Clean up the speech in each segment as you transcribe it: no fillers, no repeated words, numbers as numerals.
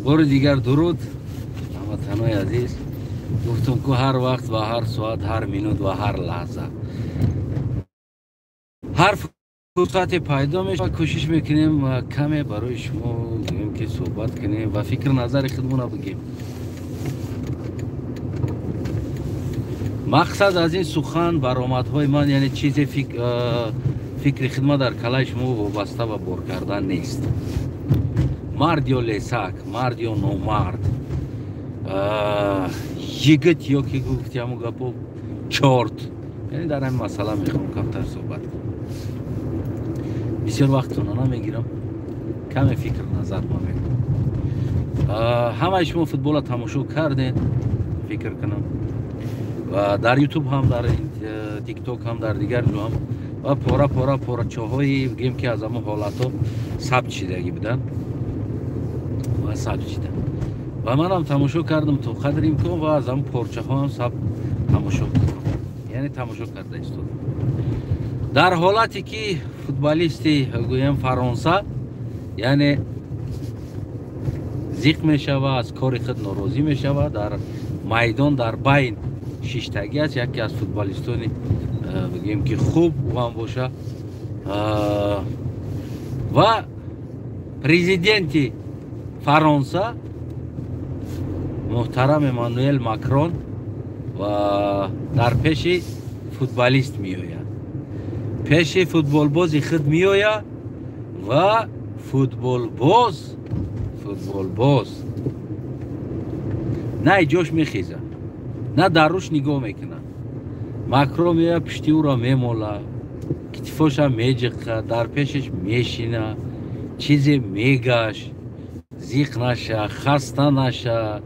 Бори дигар дуруд ҳамватанои азиз. Гуфтум ку ҳар вақт ва ҳар соат, ҳар минут ва ҳар лаҳза, ҳар фурсате пайдо мешавад, кӯшиш мекунем каме барои шумо гӯем ки суҳбат кунем ва фикр назари худмона бигем. Мақсад аз ин сухан баромадҳои ман, яъне чизе фикри хидмат дар калаи шумо вобаста ба бор кардан нест. Мард ё лесак, мард ё номард, йигит ё ки гуфти ҳамун гапо чорт. Яъне дар ҳамин масъала мехоҳам камтар суҳбат кунам. Бисёр вақтона намегирам, каме фикр назар ма мекунам. Ҳамаи шумо футбола тамошо кардед, фикр кунам, ва дар ютуб ҳам, дар тикток ҳам, дар дигар ҷо ҳам ва пора пора порачаҳои бигем ки аз ҳамон ҳолатҳо сабт шидагӣ буданд ва сабт шиданд ва манам тамошо кардам то қадри имкон ва аз ҳамон порчаҳо ҳам сабт тамошо кардам, яъне тамошо карда истодам. Дар ҳолате ки футболисти гӯям Фаронса, яъне зиқ мешава, аз кори худ норозӣ мешава, дар майдон дар байн шиштагӣ аст, яке аз футболистони бигӯем ки хуб ӯ ҳам боша, ва президенти Фаронса муҳтарам Эммануэл Макрон ва дар пеши футболист меояд, пеши футболбози худ меояд ва футболбоз на ҷош мехезад, на дар рӯш нигоҳ мекунад. Макрон меояд, пушти ӯро мемола, китифоша меҷиқа, дар пешаш мешина, чизе мегаш, зиқ наша, хаста наша,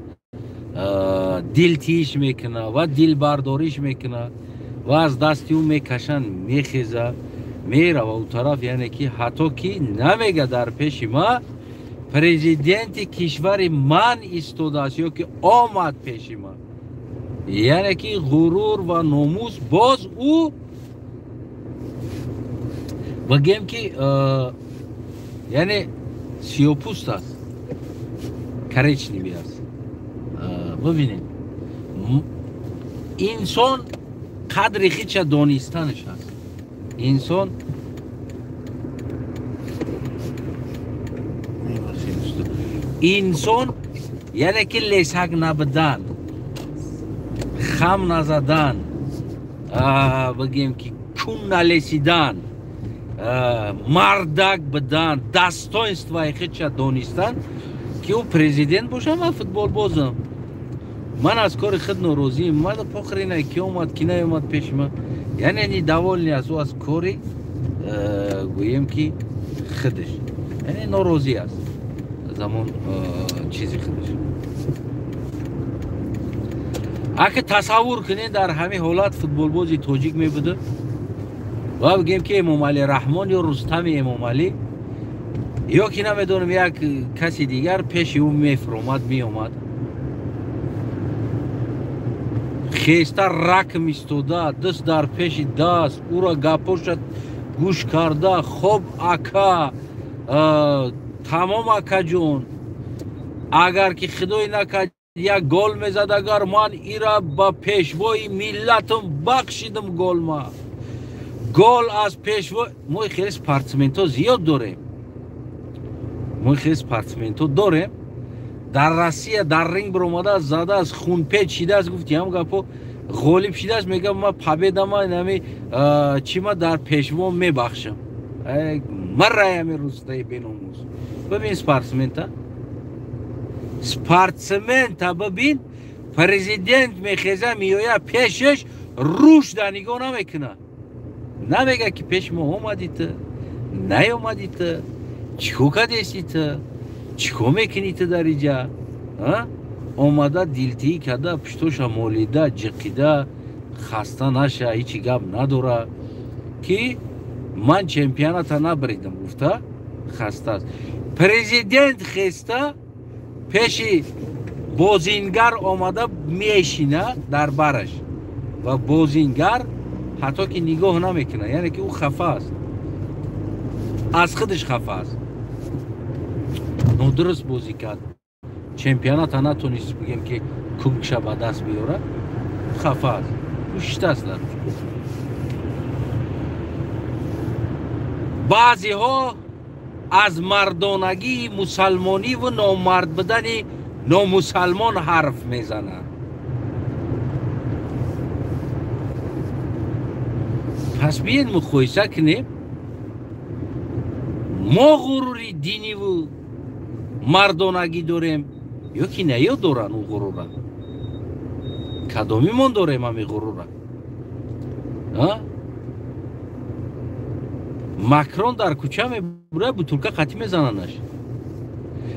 дилтиш мекуна ва дилбардориш мекуна ва аз дасти ӯ мекашанд, мехеза, мерава ӯ тараф. Яъне ки ҳатто ки намега дар пеши ма президенти кишвари ман истодааст ё ки омад пеши ман, яъне ки ғурур ва номус боз ӯ бигем ки яъне сиёпӯст аст, коричневый аст. Бибинед, инсон қадри хича донистанаш аст. Инсон яъне ки лесак набудан, хам назадан, бигем ки кун налесидан, мардак будан, достоинствои хича донистан ки ӯ президент бошам ва футболбозам. Ман аз кори худ норозием, ман похрена ки омад ки наомад пеши ман, яъне недовольный аст ӯ аз кори гӯем ки худаш, яъне норозӣ аст аз ҳамон чизи худаш. Ака тасаввур кунед, дар ҳамин ҳолат футболбози тоҷик мебуда ва бигем ки Эмомалӣ Раҳмон ё Рустами Эмомалӣ ё ки намедонам як каси дигар пеши ӯ мефуромад, меомад, хеста ракм истода, даст дар пеши даст, ӯро гапоша гӯш карда, хоб ака, тамом акаҷон, агар ки худой накард як гол мезад, агар ман ира ба пешвои миллатам бахшидам голма, гол аз пешво. Мо хеле спортсменто зиёд дорем, мо хеле спортсменто дорем. Дар Россия дар ринг баромадааст, задааст, хунпеч шидааст, гуфти ҳам гапо, ғолиб шидааст, мегӯям ма победама нами чӣ ма дар пешво мебахшам. Марай ҳами рустаи беномус. Бибин спортсмента, спортсмента бибин, президент мехеза, меояд пешаш, рӯш да нигоҳ намекунад, намега ки пеш мо омадӣ ту, наёмадӣ ту, чӣ кор кардести ту, чӣ кор мекунӣ ту дар иҷа? Омада дилтиӣ карда, пуштоша молида, ҷиқида, хаста наша, ҳечи гап надора ки ман чемпионата набридам гуфта хаста аст. Президент хеста пеши бозингар омада мешина дар бараш ва бозингар ҳатто ки нигоҳ намекунад, яъне ки ӯ хафа аст, аз худаш хафа аст, нодуруст бозӣ кард, Чемпионата натонист бигем ки кубкша ба даст биёрад, хафа аст, куштааст дар. Баъзеҳо аз мардонагии мусалмониву номард будани номусалмон ҳарф мезананд. Пас биед муқоиса кунем, мо ғурури диниву мардонагӣ дорем ё ки наё доранд ӯ ғурура? Кадомимон дорем ҳами ғурура? Макрон дар кӯча мебурад, бутулка қатӣ мезанандаш.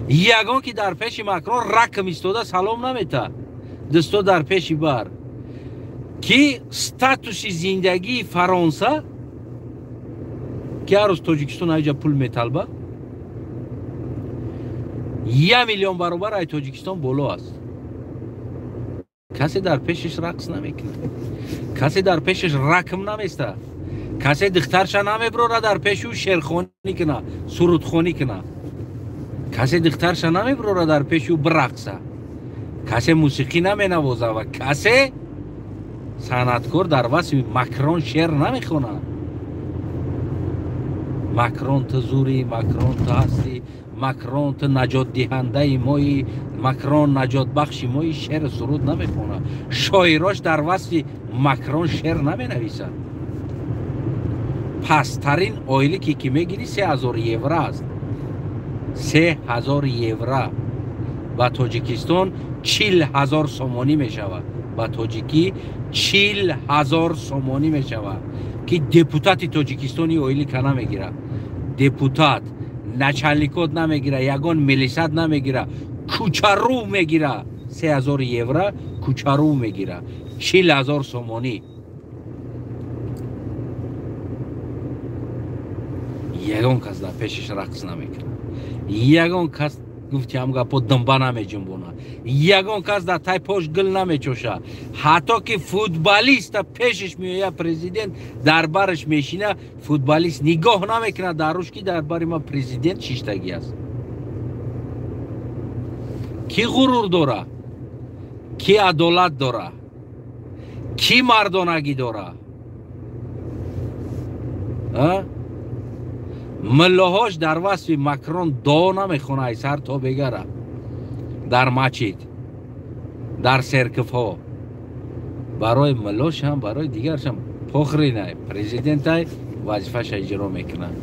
Ягон ки дар пеши Макрон ракм истода салом намета, дӯсто дар пеши бар ки статуси зиндагии Фаронса, ки ҳар рӯз Тоҷикистон аҷа пул металба, 1 миллион баробар ай Тоҷикистон боло аст. Касе дар пешиш рақс намекунад, касе дар пешиш ракм наместа, касе духтарша намеброра дар пеши ӯ шерхонӣ куна, сурудхонӣ куна, касе духтарша намеброра дар пеши ӯ бирақса, касе мусиқӣ наменавоза ва касе санъаткор дар васфи Макрон шеър намехонад. Макрон ту зурӣ, Макрон ту ҳастӣ, Макрон ту наҷотдиҳандаи моӣ, Макрон наҷотбахши моӣ, шеъру суруд намехонад. Шоирош дар васфи Макрон шеър наменависад. Пасттарин ойлике ки мегирӣ 3000 евро аст. 3000 евро ба Тоҷикистон 40 000 сомонӣ мешавад. Ба тоҷикӣ 40 000 сомонӣ мешавад, ки депутати Тоҷикистони ойлика намегирад, депутат начальникот намегира, ягон милисат намегира, кӯчарӯ мегира. 3000 евро кӯчарӯ мегира, 40 000 сомонӣ. Ягон кас дар пешиш рақс намекунад, ягон кас гуфти ҳам гапо думба намеҷунбонад, ягон кас дар тай пош гил намечоша. Ҳатто ки футболиста пешиш меояд президент, дар бараш мешина, футболист нигоҳ намекунад дар рӯш, ки дар бари ма президент шиштагӣ аст. Кӣ ғурур дора, кӣ адолат дора, кӣ мардонагӣ дора? Миллоҳош дар васфи Макрон дуо намехона ай сар то бегара, дар мачид, дар серкфҳо. Барои миллошам, барои дигаршам похринай, президентай вазифаша иҷро мекунад.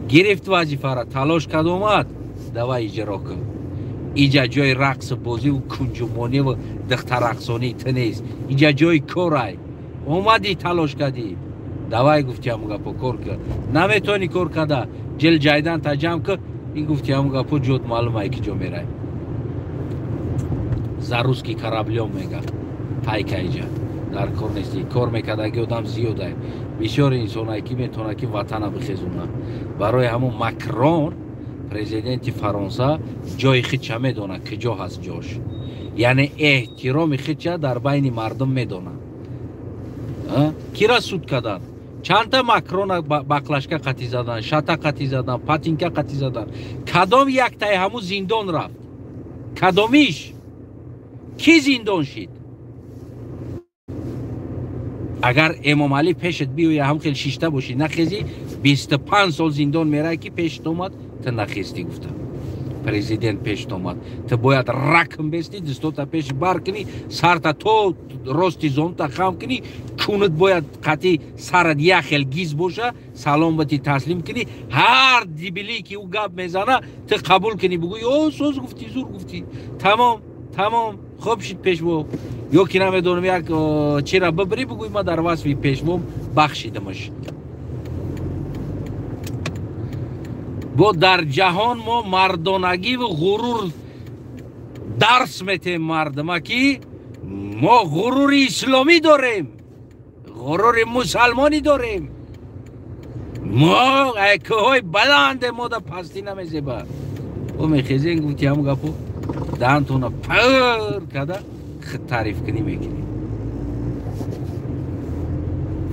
Гирифт вазифара, талош кард, омад, давай иҷро кун. Иҷа ҷои рақсу бозиву кунҷумониву духтаррақсонии ту нест, иҷа ҷои корай. Омадӣ, талош кардӣ, давай гуфти ҳамун гапо кор кун. Наметавонӣ кор карда, ҷил ҷайдан та ҷамъ кун. Ин гуфти ҳамун гапо ҷод маълум ай ки ҷо мерай. За русский кораблём мега ҳайкайҷа дар кор нестӣ. Кор мекардаги одам зиёдай, бисёр инсонае ки метавонад ки ватана бихезона. Барои ҳамун Макрон президенти Фаронса ҷои худша медонад, куҷо ҳаст ҷош, яъне эҳтироми худша дар байни мардум медонад. Кира суд карданд? Чандта Макрона баклашка қатӣ задан, шата қатӣ задан, патинка қатӣ задан? Кадом яктаи ҳамун зиндон рафт? Кадомиш кӣ зиндон шид? Агар Эмомалӣ пешат биёя, ҳам хел шишта бошӣ, нахезӣ, 25 сол зиндон мерай, ки пешат омад, ту нахестӣ. Гуфта президент пешат омад, ту бояд ракм бести, дустота пеши бар кунӣ, сарта то рости зонта хам кунӣ, кунут бояд қатъи сарат як хел гиз боша, салом бати таслим кунӣ. Ҳар дибилӣ ки ӯ гап мезана, ту қабул кунӣ, бугӯӣ: о, соз гуфтӣ, зур гуфтӣ, тамом, тамом, хоб шид пешво. Ё ки намедонам, як чира бибирӣ, бугӯй: ма дар васфи пешвом бахшидамаш. Бо дар ҷаҳон мо мардонагиву ғурур дарс метем мардума, ки мо ғурури исломӣ дорем, ғурури мусалмонӣ дорем. Мо кӯҳҳои баланде, мо да пастӣ намезеба. О мехезем, гуфти ҳам гапо даҳантона пир карда таъриф кунӣ мекунӣ.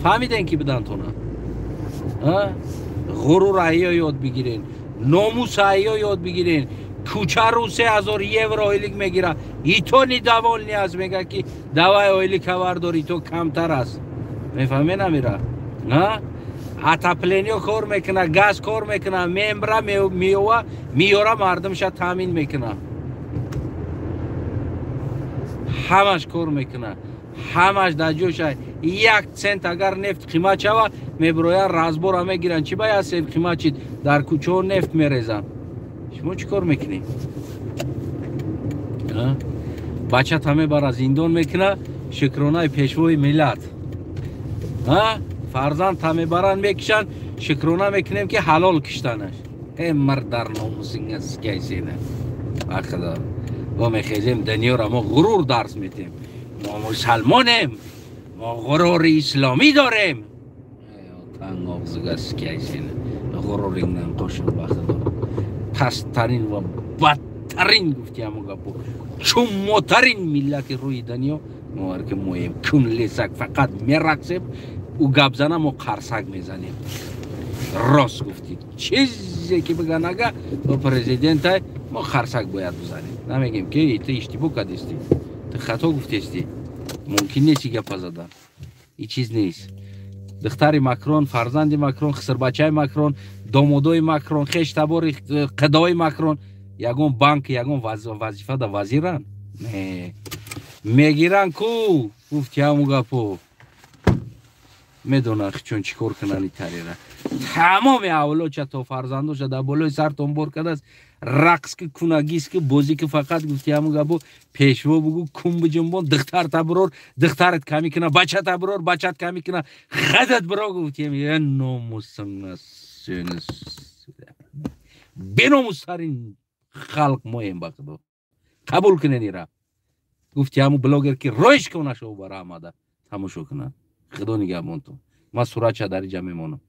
Фаҳмидем ки будантона ғурур айё ёд бигирен, номус айё ёд бигирен. Кӯчару 3000 евро ойлик мегира, и то недовольный аст, мега ки давай ойлика вардор, и то камтар аст. Мефаҳме намира? Отопление кор мекуна, газ кор мекуна, мембра меова миёра, мардумша таъмин мекуна, ҳамаш кор мекуна, ҳамаш дар ҷоша. Як цент агар нефт қимат шава, мебироян, разбора мегиранд, чӣ ба як цент қимат шид, дар кӯчаҳо нефт мерезанд. Шумо чӣ кор мекунӣ? Бачата мебара, зиндон мекуна, шукронаи пешвои миллат. Фарзандта мебаранд, мекушанд, шукрона мекунем, ки ҳалол киштанаш. Э, мардар номусингаскайсена бахудо, мо мехезем, дунёра мо ғурур дарс метем, мо мусалмонем, мо ғурури исломӣ дорем. Тангоғзигаскайсена ғурурингдан қошин, бахудо, пасттарин ва бадтарин, гуфти ҳамон гапо, чуммотарин миллати рӯи дунё мо ки моем. Кун лесак фақат мерақсем, ӯ гап зана, мо қарсак мезанем. Рост гуфтӣ, чизе ки биган, ага о президентай, мо қарсак бояд бизанем, намегем ки ту иштибоҳ кардистӣ, ту хато гуфтестӣ, мумкин нест гапа задан, и чиз нест. Духтари Макрон, фарзанди Макрон, хисрбачаи Макрон, домодои Макрон, хеш табори қидои Макрон ягон банк, ягон вазифа да вазиранд не мегиранд ку. Гуфти ҳамун гапо, медонанд чун чӣ кор кунанд. Италияра тамоми авлодша то фарзандоша дар болои сартон бор кардааст. Рақс ки кунагис ки бозӣ ки фақат, гуфти ҳамун гапо, пешво бугу, кун биҷунбон, духтарта бирор, духтарат ками куна, бачата бирор, бачат ками куна, хадат биро. Гуфтем е номусам, беномустарин халқ моем, ба худо, қабул кунен ира. Гуфти ҳамун блогер ки роиш кунашо бара омада тамошо кунад. Худо нигаҳбонтон, ман суратша дар иҷа мемонам.